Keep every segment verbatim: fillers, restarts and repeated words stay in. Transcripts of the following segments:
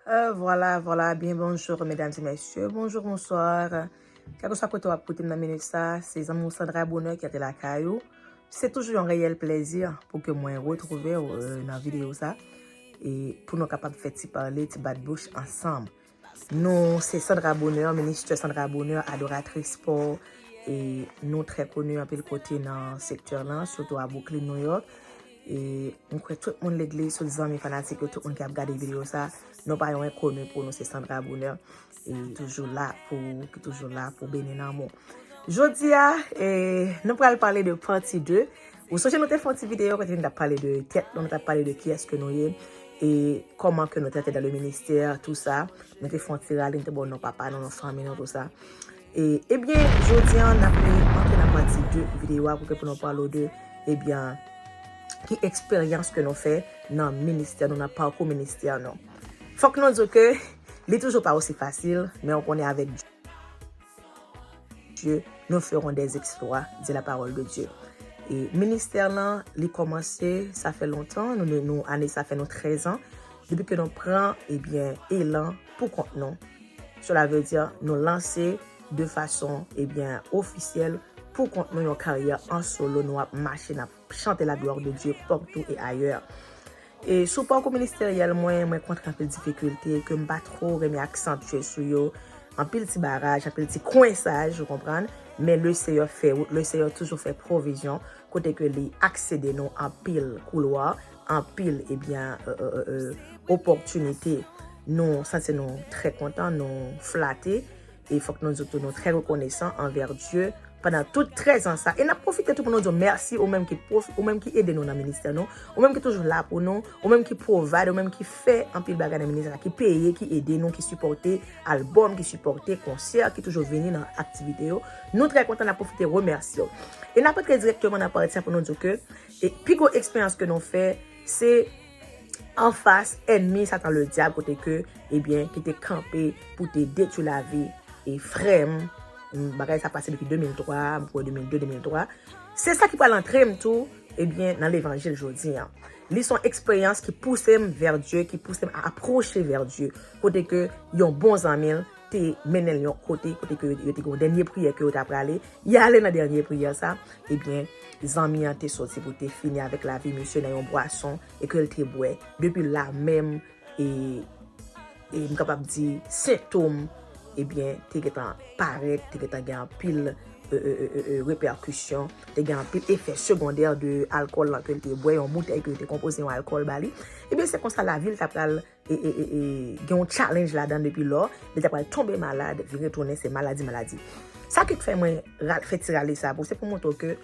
Euh, voilà, voilà, bien bonjour, mesdames et messieurs. Bonjour, bonsoir. Kèlkeswa kote w ap koute m nan minit sa, se zanmi w Sandra Bonheur ki antre lakay ou. Se toujou yon reyèl plèzi pou ke mwen retwouve w, euh, nan videyo sa. E pou nou kapab fè ti pale, ti bat bouch ansanm. Nou se Sandra Bonheur, Ministè Sandra Bonheur, adoratris spò. E nou trè koni anpil kote nan sektè lan, sitou a Brooklyn, New York. E m kwè tout moun legliz, tout zanmi fanatik yo, tout moun ki ap gade videyo sa, nou pa yon enkoni pou nou, se Sandra Bonheur. E toujou la pou, ki toujou la pou beni nanm ou. Jodi a, e, nou pral pale de pati de. Ou sonje nou te fè yon ti videyo kote nou t ap pale de tèt nou, nou t ap pale de kiyès ke nou ye, e kòman ke nou te antre dans le ministère, tou sa. Nou te fè yon ti rale, nou te ba w non papa nou, non fanmi nou, tou sa. E, ebyen, jodi a, n ap antre nan pati de videyo a pou ke pou nou pale de, ebyen, ki eksperyans ke nou fè nan ministè nou, nan pakou ministè nou. Fòk nou di ke li toujou pa osi fasil, men ou konnen avèk Dieu, nous ferons des exploits, dit la parole de Dieu. E ministè lan, li kòmanse, sa fè lontan, nou, nou, nou, ane sa fè nou trèz an, depi ke nou pran, ebyen, elan pou kont nou. Cela veut dire, nou lanse de fason, ebyen, ofisyèl pou kont nou yon karyè an solo, nou ap mache, n ap chante la gloire de Dieu partout et ailleurs. E sou pakou ministeryèl mwen, mwen kontre anpil difikilte ke m pa two renmen aksantye sou yo. Anpil ti baraj, anpil ti kwensaj, ou konprann? Men le Seyè fè wout, le Seyè toujou fè pwovizyon, kote ke li aksede nou anpil koulwa, anpil, ebyen, euh, euh, euh, euh, opòtinite. Nou santi nou trè kontan, nou flate. E fòk nou di tou, nou trè rekonesan anvè Dye pandan tout trèz an sa. E n ap pwofite tou pou nou di w mèsi, ou menm ki pwof-, ou menm ki ede nou nan ministè nou, ou menm ki toujou la pou nou, ou menm ki provide, ou menm ki fè anpil bagay nan ministè la, ki peye, ki ede nou, ki sipòte albòm, ki sipòte konsè, ki toujou vini nan aktivite yo. Nou trè kontan, n ap pwofite remèsye w. E n ap antre dirèkteman nan pati a pou nou di w ke, e pi gwo eksperyans ke nou fè, se anfas ènmi Satan Ledyab, kote ke, ebyen, ki te kanpe pou te detwi lavi e frè m. Bagay sa pase depi de mil twa, m kwè de mil de, de mil twa. Se sa ki pral antre m tou, ebyen, nan levanjil jodi a. Li se yon eksperyans ki pouse m vè Dye, ki pouse m a apwoche vè Dye. Kote ke yon bon zanmi l te mennen l yon kote, kote ke yo te gen yon dènye priyè ke yo ta prale. Y ale nan dènye priyè sa, ebyen, zanmi an te soti pou te fini avèk lavi misye nan yon bwason e ke l te bwè. Depi la menm, e, e m kapab di, sentòm, ebyen, te gentan parèt, te gentan gen anpil, e, e, e, e, e, repèkisyon, te gen anpil efè segondè de alkòl lan ke l te bwè, yon boutèy ke yo te konpoze yon alkòl ba li. Ebyen, se konsa lavi l ta pral e, e, e, e, gen yon challenge ladan depi lò, li ta pral tonbe malad, vin retounen, se maladi, maladi. Sa ki fè mwen ra-, fè ti rale sa pou, se pou montre w ke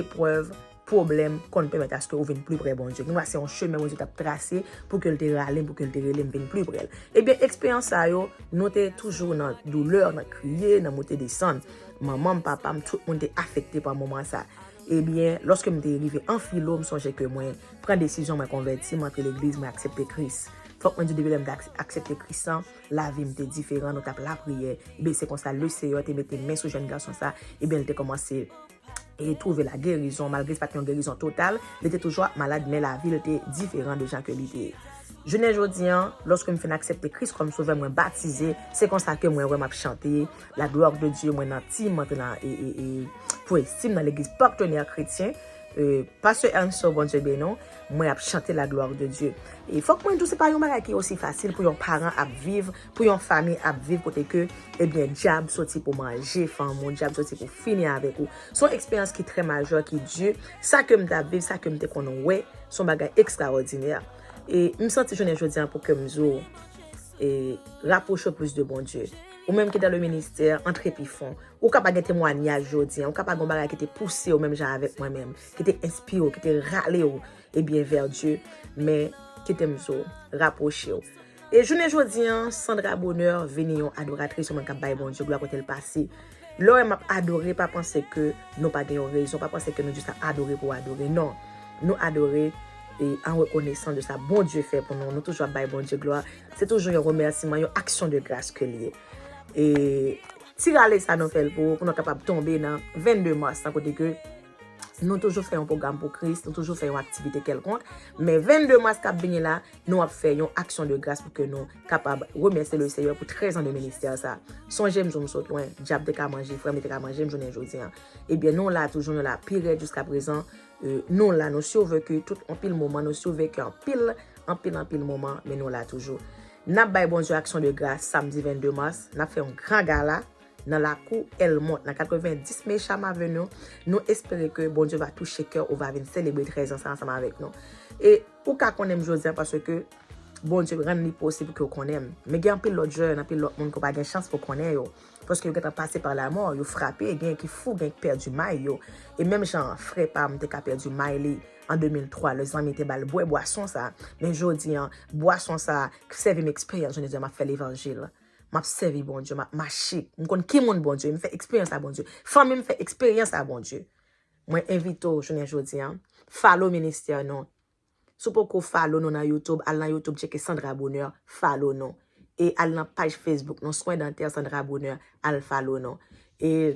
eprèv, pwoblèm konn pèmèt aske ou vin pli pre Bondye. Gen dwa se yon chemen Bondye t ap trase pou ke l te rale m, pou ke l te rele m vin pli pre l. Ebyen, eksperyans sa yo, nou te toujou nan doulè, nan kriye, nan moute desann. Manman m, papa m, tout moun te afekte pa moman sa. Ebyen, lòske m te rive an filo, m sonje ke mwen pran desizyon, mwen konvèti, mwen antre legliz, mwen aksepte Kris. Fòk mwen di, depi lè m te ak-, aksepte Kris lan, lavi m te diferan, nou t ap lapriyè. Ebyen, se konsa, le Seyè te mete men sou jèn gason sa, ebyen, li te kòmanse e twouve lagerizon, malgre se pa t yon gerizon total, li te toujou ap malad, men lavi l te diferan de jan ke li te ye. Jounen jodi an, lòske m fin aksepte Kris kòm Sovè, mwen batize, se konsa ke mwen wè m ap chante la gloire de Dieu, mwen nan tim, mwen antre nan, e, e, e, pou estim nan legliz Partenaire Chrétien, e, Pastè Ernsto, Bondye beni w, mwen ap chante la gloire de Dieu. E fòk mwen di w, se pa yon bagay ki osi fasil pou yon paran ap viv, pou yon fanmi ap viv kote ke, ebyen, dyab soti pou manje fanm ou, dyab soti pou fini avèk ou. Se yon eksperyans ki trè majè, ki di, sa ke m t ap viv, sa ke m te konn wè, se yon bagay ekstraòdinè. E m santi jounen jodi an pou ke m di w, e, rapwoche w plis de Bondye. Ou menm ki dans le ministère, antre pi fon. Ou ka pa gen temwayaj jodi an, ou ka pa gen yon bagay ki te pouse w menm jan avèk mwen menm, ki te enspire w, ki te rale w, ebyen, vè Dye, men kite m di w, rapwoche w. E jounen jodi an, Sandra Bonheur vini yon adoratris, yon moun k ap bay Bondye glwa kote l pase. Lè w wè m ap adore, pa panse ke nou pa gen yon rezon, pa panse ke nou jis ap adore pou adore. Non. Nou adore e an rekonesans de sa Bondye fè pou nou. Nou toujou ap bay Bondye glwa. Se toujou yon remèsiman, yon aksyon de gras ke l ye. E ti rale sa nou fè l pou, pou nou kapab tonbe nan vennde mas lan, kote ke Nou toujou fè yon pwogram pou Kris, nou toujou fè yon aktivite kèlkonk. Men vennde mas k ap vini la, nou ap fè yon aksyon de gras pou ke nou kapab remèsye le Seyè pou trèz an de ministè sa. Sonje m di w m sot lwen, dyab te ka manje frè m, li te ka manje m jounen jodi an. Ebyen, nou la toujou, nou la pi rèd jiska prezan. Euh, nou la, nou sivekiv tout anpil moman, nou sivekiv anpil, anpil, anpil moman, men nou la toujou. N ap bay Bondye aksyon de gras samdi vennde mas, n ap fè yon gran gala nan lakou Elmont, nan katrevenndis Mecham Avenue. Nou espere ke Bondye va touche kè w, ou va vin selebre trèz an sa ansanm avèk nou. E ou ka konnen m jodi a paske Bondye rann li posib pou ke w konnen m. Men gen anpil lòt jèn, anpil lòt moun ke w pa gen chans pou w konnen yo. Paske yo gentan pase pa lamò, yo frape, gen ki fou, gen ki pèdi may yo. E menm jan frè pa m te ka pèdi may li an de mil twa, lè zanmi te ba l bwè bwason sa. Men jodi an, bwason sa sèvi m eksperyans, jodi an m ap fè levanjil. M ap sèvi Bondye, m ap mache. M konn ki moun Bondye, m fè eksperyans a Bondye. Fanmi m fè eksperyans a Bondye. Mwen envite w jounen jodi an, follow ministè nou. Si w poko follow nou nan YouTube, al nan YouTube, tcheke Sandra Bonheur, follow nou. E al nan paj Facebook nou, Soin Dentaire Sandra Bonheur, al follow nou. E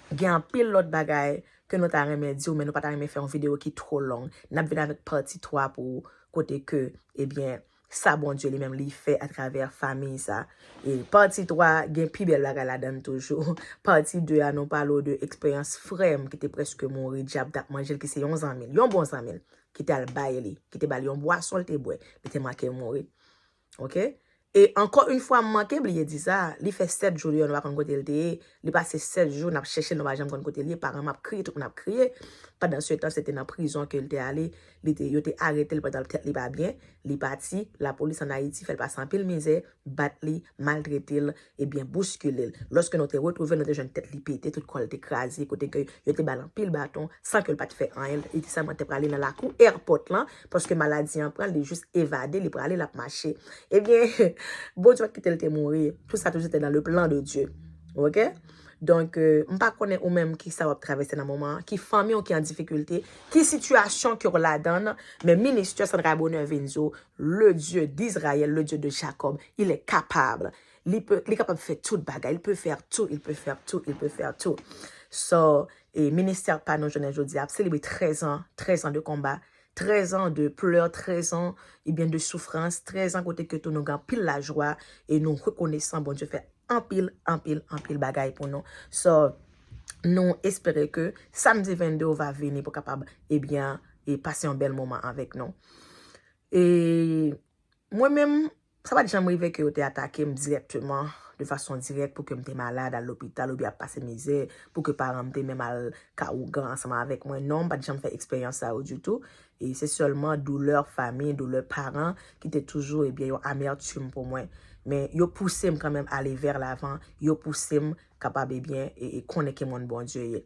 gen anpil lòt bagay ke nou ta renmen di w, men nou pa ta renmen fè yon videyo ki twò long. N ap vin avèk pati twa pou ou, kote ke, ebyen, sa Bondye li menm li fè atravè fanmi sa. E pati twa gen pi bèl bagay ladan l toujou. Pati de a, nou pale w de eksperyans frè m ki te prèske mouri, dyab t ap manje l, ki se yon zanmi l, yon bon zanmi l, ki te al bay li, ki te ba l yon bwason, l te bwè, li te manke mouri. Oke? E ankò yon fwa, m manke bliye di sa, li fè sèt jou deyò, nou pa konn kote l te ye. Li pase sèt jou, n ap chèche l, nou pa janm konn kote l ye. Paran m ap kriye, tout moun ap kriye. Pandan se tan, se te nan prizon ke l te ale. Li te, yo te arete l pandan tèt li pa byen. Li pati, lapolis ann Ayiti fè l pase anpil mizè, bat li, maltrete l, ebyen, bouskile l. Lòske nou te retwouve l, nou te jwenn tèt li pete, tout kò l te kraze, kote ke yo te ba l anpil baton, san ke l pa t fè anyen. Li te sèlman te prale nan lakou èpòt lan, paske maladi an pran l, li jis evade, li prale, l ap mache. Ebyen, Bondye pa t kite l te mouri. Tout sa toujou te dans le plan de Dieu. Oke? Donk, euh, m pa konnen ou menm ki sa w ap travèse nan moman an, ki fanmi w ki an difikilte, ki sitiyasyon ke w ladan, men ministè Sandra Bonheur vin di w, le Dieu d'Israël, le Dieu de Jacob, il est capable. Li pe, li kapab fè tout bagay. Il peut faire tout, il peut faire tout, il peut faire tout. So, e ministè pa nou jounen jodi a ap selebre trèz an, trèz an de konba, trèz an de plè, trèz an, ebyen, de soufrans, trèz an kote ke tou nou gen anpil lajwa e nou rekonesan Bondye fè anpil, anpil, anpil bagay pou nou. So, nou espere ke samdi vennde w va vini pou kapab, ebyen, e pase yon bèl moman avèk nou. E mwen menm, sa pa t janm rive ke yo te atake m dirèkteman, de fason dirèk, pou ke m te malad, al lopital, oubyen ap pase mizè, pou ke paran m te menm al ka ougan ansanm avèk mwen. Non, m pa t janm fè eksperyans sa yo ditou. E se sèlman doulè fanmi, doulè paran ki te toujou, ebyen, yon amètim pou mwen. Men yo pouse m kanmenm ale vè lavan, yo pouse m kapab, ebyen, e, e konnen ki moun Bondye ye.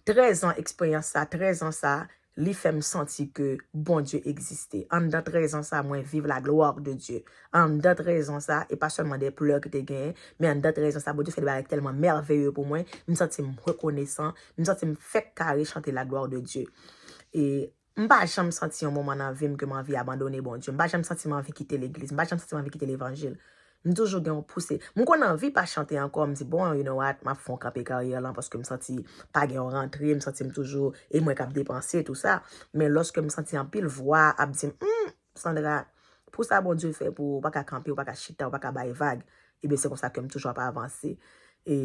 Trèz an eksperyans sa, trèz an sa, li fè m santi ke Bondye egziste. Anndan trèz an sa, mwen viv la gloire de Dieu. Anndan trèz an sa, e pa sèlman de plè ki te genyen, men anndan trèz an sa, Bondye fè de bagay tèlman mèveye pou mwen, m santi m rekonesan, m santi m fèk kare chante la gloire de Dieu. E m pa janm santi yon moman nan vi m ke m anvi abandone Bondye. M pa janm santi m anvi kite legliz. M pa janm santi m anvi kite levanjil. M toujou gen yon pouse. M konn anvi pa chante ankò, m di, bon, you know what, m ap fè yon kanpe karyè lan paske m santi pa gen yon rantre, m santi m toujou, e mwen k ap depanse, tou sa. Men lòske m santi anpil vwa ap di m, hmm, Sandra, pou sa Bondye fè pou ou, ou pa ka kanpe, ou pa ka chita, ou pa ka bay vag, ebyen, se konsa ke m toujou ap avanse. E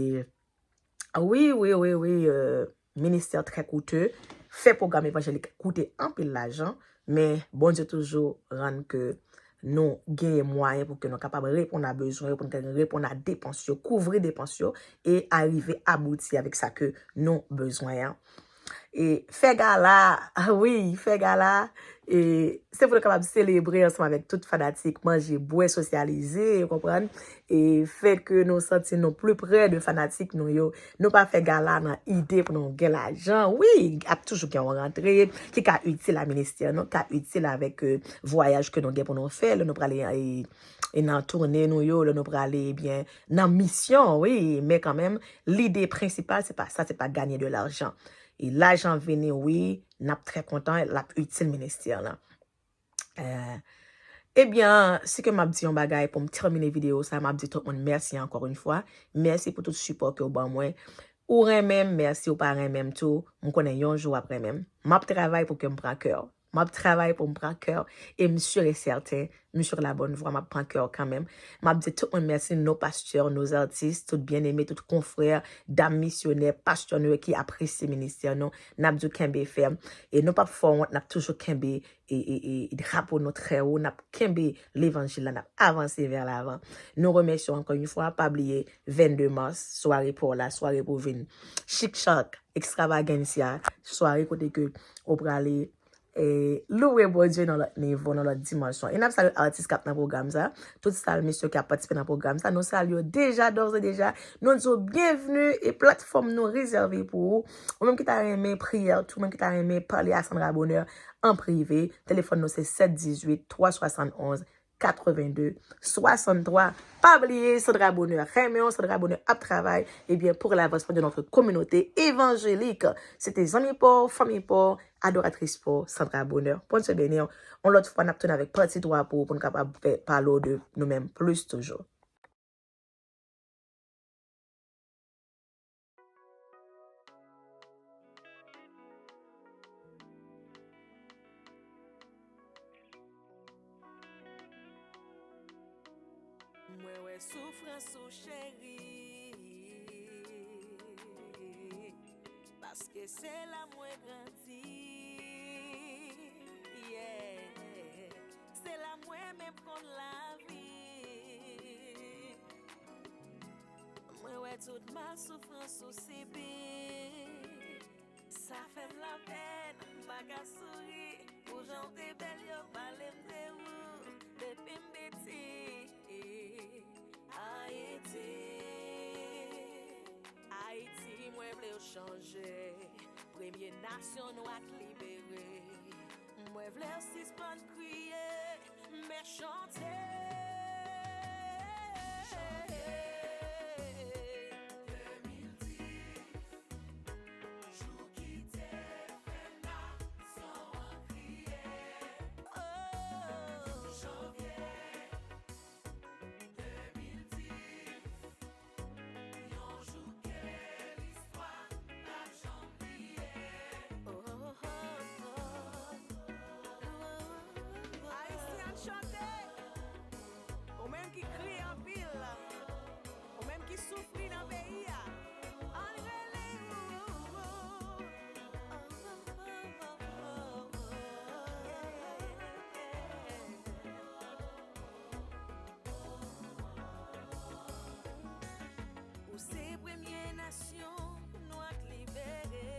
Wi, wi, wi, wi, euh, ministè trè koute. Fè pwogram evanjelik koute anpil lajan, men Bondye toujou rann ke nou genyen mwayen pou ke nou kapab reponn a bezwen yo, pou nou reponn a depans yo, kouvri depans yo, e arive abouti avèk sa ke nou bezwen an. E fè gala, ah wi, fè gala, e se pou nou kapab selebre ansanm avèk tout fanatik, manje, bwè, sosyalize, ou konprann? E fè ke nou santi nou pli pre de fanatik nou yo. Nou pa fè gala nan ide pou nou gen lajan. Wi, ap toujou gen yon rantre ki ka itil a ministè nou, ka itil avèk, euh, vwayaj ke nou gen pou nou fè, lè nou prale, e, e nan toune nou yo, lè nou prale, ebyen, nan misyon, wi, men kanmenm, lide prensipal, se pa sa, se pa gagner de l'argent. E lajan vini, wi, n ap trè kontan, l ap itil ministè lan. Eh, ebyen, si ke m ap di yon bagay pou m tèmine videyo sa, m ap di tout moun mèsi ankò yon fwa. Mèsi pou tout sipò ke w ban mwen. Ou renmen m, mèsi, ou pa renmen m tou, m konnen yon jou w ap renmen m. M ap travay pou ke m pran kè w. M ap travay pou m pran kè w, e m sûr et certain, m sur la bonne voie, m ap pran kè w kanmenm. M ap di tout moun mèsi, nos pasteurs, nos artistes, tout byeneme, tout konfrè, dam misyonè, pastè nou yo ki apresye ministè nou. N ap di w kenbe fèm. E nou p ap fè w wont, n ap toujou kenbe e, e, e, drapo nou trè wo, n ap kenbe levanjil la, n ap avanse vè lavan. Nou remèsye w ankò yon fwa, pa bliye vennde mas, sware pa w la, sware pou vin chik chak, ekstravagansa, sware kote ke ou prale, e, louwe Bondye nan lòt nivo, nan lòt dimansyon. E n ap salye atis k ap nan pwogram sa, tout salmis yo ki ap patisipe nan pwogram sa, nou salye w deja, d'ores et déjà, nou di w byenvni e platfòm nou rezève pou ou. Ou menm ki ta renmen priyè, ou menm ki ta renmen pale a Sandra Bonheur, an prive. Telefòn nou se sèt dizuit, twa swasann onz, katrevenn de, swasann twa. Pa bliye, Sandra Bonheur renmen w, Sandra Bonheur ap travay, ebyen, pour l'avancement de notre communauté évangélique. Se te zanmi pa w, fanmi pa w, adoratris pa w, Sandra Bonheur. Bondye beni w. Yon lòt fwa, n ap tounen avèk pati twa pou, pou n kapab fè, pale w de nou menm plis toujou. Mwen wè soufrans ou, cheri, paske se la mwen grandi. Yeah. Se la mwen menm konn lavi. Mwen wè tout mal soufrans ou sibi. Sa fè m lapèn, m pa ka souri. Pou jan w te bèl, yo pale m de ou depi m piti. Ayiti, Ayiti, mwen vle w chanje. Premye nasyon nwa k libere. Mwen vle w sispann kriye, men chante. Chante. De mil dis, jou ki te fè nasyon an kriye. Oh. Janvye de mil dis, yon jou ke listwa p ap janm bliye. Ayisyen, ann chante. Ou menm ki kriye anpil, ou menm ki soufri nan peyi a, ann rele. Ou se premye nasyon nwa k libere.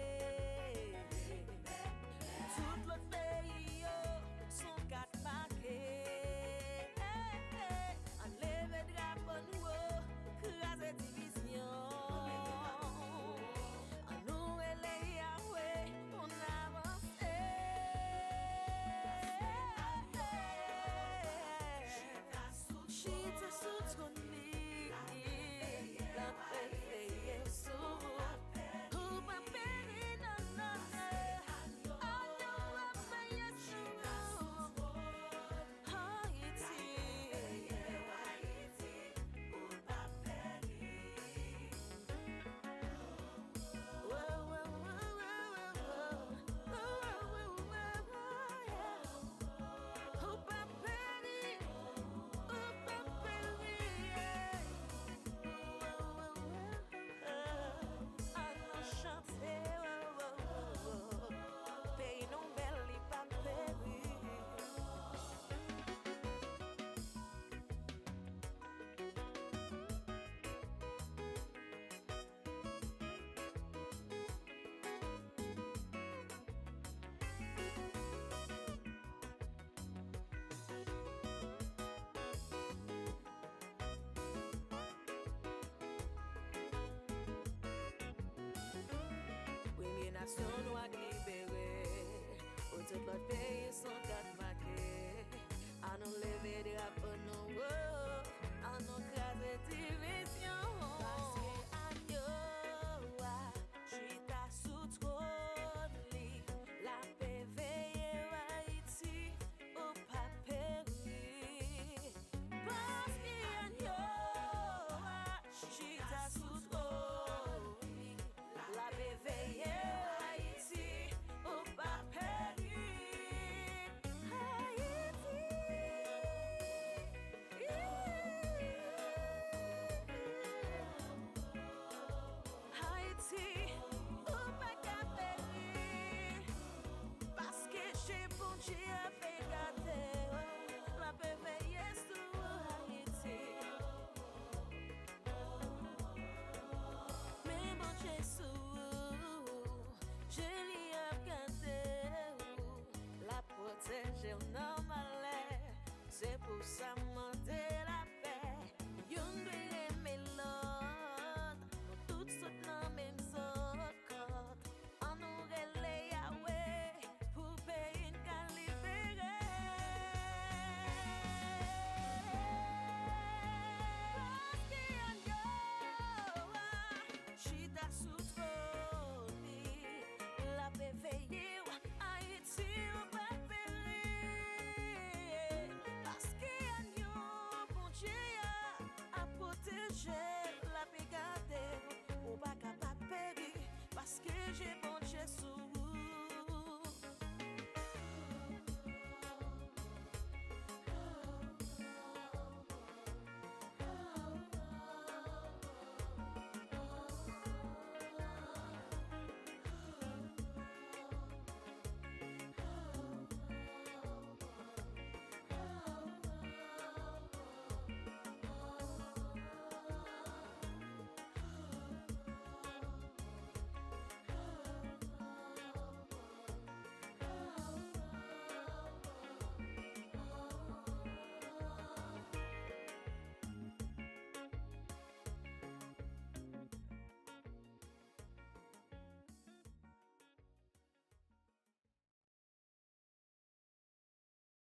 Tout lòt peyi yo se yon kat make. Ann leve drapo n wo, kraze divizyon. Ann nou rele Yahweh pou n avanse. Chita sou twòn li, l ap veye sou ou. Ou p ap peri, non, non, non. Ann nou ap veye sou ou. Ayiti. Ann nou chante, peyi nou bèl, li p ap peri. Premye nasyon nwa k libere, pou tout lòt peyi se yon kat make. Ann nou leve drapo nou wo, ann nou kraze divizyon. Paske anyo a chita sou twòn li, l ap veye Ayiti, ou p ap peri. Paske anyo a chita sou twòn li, Sa mande lapè, youn dwe renmen lòt. Nou tout sot nan menm zòt kòt. Ann nou rele Yawe pou peyi n ka libere. Paske ann yo a chita sou twòn li, l ap veye w. Ayiti ou pa peri. Paske ann yo Bondye a ap pwoteje w, l ap gade w. Ou pa ka pa peri. Paske je Bondye sou